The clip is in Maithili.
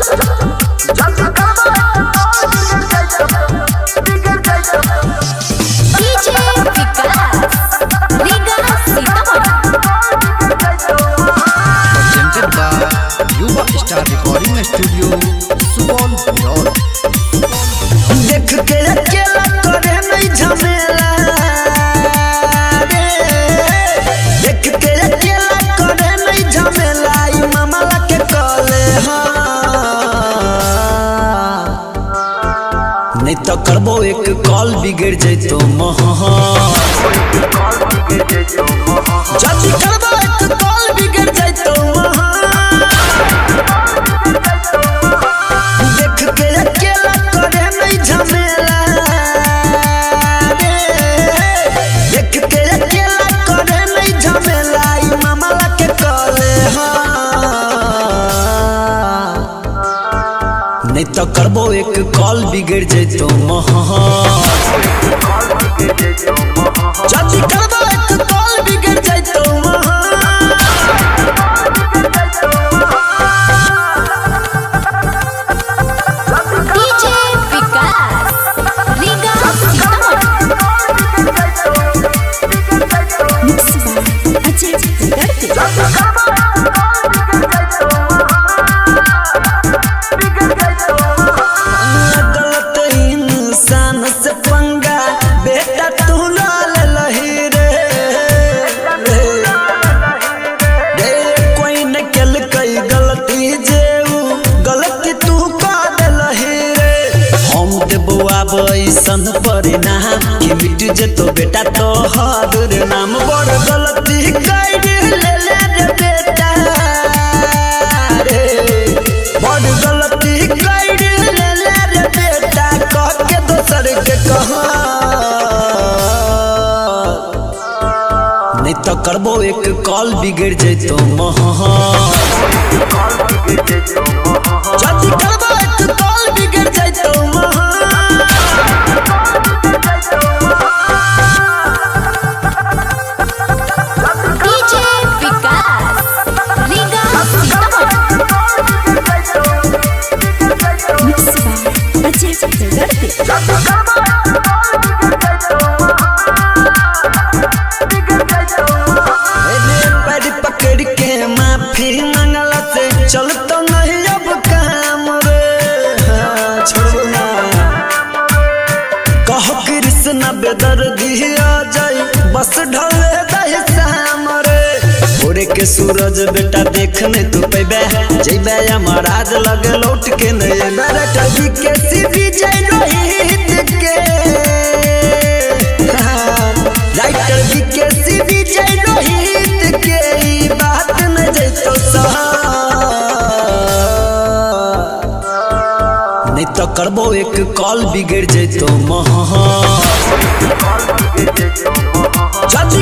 DJ Vikas Riga Sitamarhi. Presented by Yuva Star Recording Studio, Supaul, Bihar. देख के अकेला करे नहीं झमेला रे। देख के अकेला करे नहीं झमेला, ई मामला के कले हाँ। नहीं तो करबो एक कॉल बिगड़ जैतो महा। जल्दी करबो एक कॉल बिगड़ जैतो महा। देख के अकेला करे नहीं झमेला रे। देख के अकेला करे नहीं झमेला, ई मामला के कले हाँ। नहीं तो करबो एक कॉल बिगड़ जैतो महा। जल्दी करबो एक कॉल बिगड़ जैतो महा। DJ Vikas Riga Sitamarhi. Mix by Ajay Jagarti. गलत इंसान से पंगा बेटा तू लाल लही रे। रे कोई न कल कई गलती जेऊ गलती तू कर लही रे। हम देबो आब ऐसन परिणाम कि मिट जेतो बेटा तो हर नाम। बड़ गलती कर ले ले रे बेटा रे, बड़ गलती कर ले ले रे बेटा, कह के दोसर के कहा। नहीं तो करबो एक कॉल बिगड़ जैतो महा। जल्दी करबो एक कॉल बिगड़ जैतो महा। DJ Vikas Riga Sitamarhi. Mix by Ajay Jagarti. रे पैर पकड़ के माफी मांगला से चल तो नहीं अब काम रे। हाँ, छोड़ो ना कहो कृष्ण बेदर्दी आ जाई बस ढले दही शाम रे। भोरे के सूरज बेटा देखने तू पैबे जैबे यमराज लगे लौट के नहीं अइबे रे। टबी के सीधी जय रोहित के, हाँ, राइटर बी के सीधी जय रोहित के, ई बात न जैतो सहा। नहीं तो करबो एक कॉल बिगड़ जैतो महा। जल्दी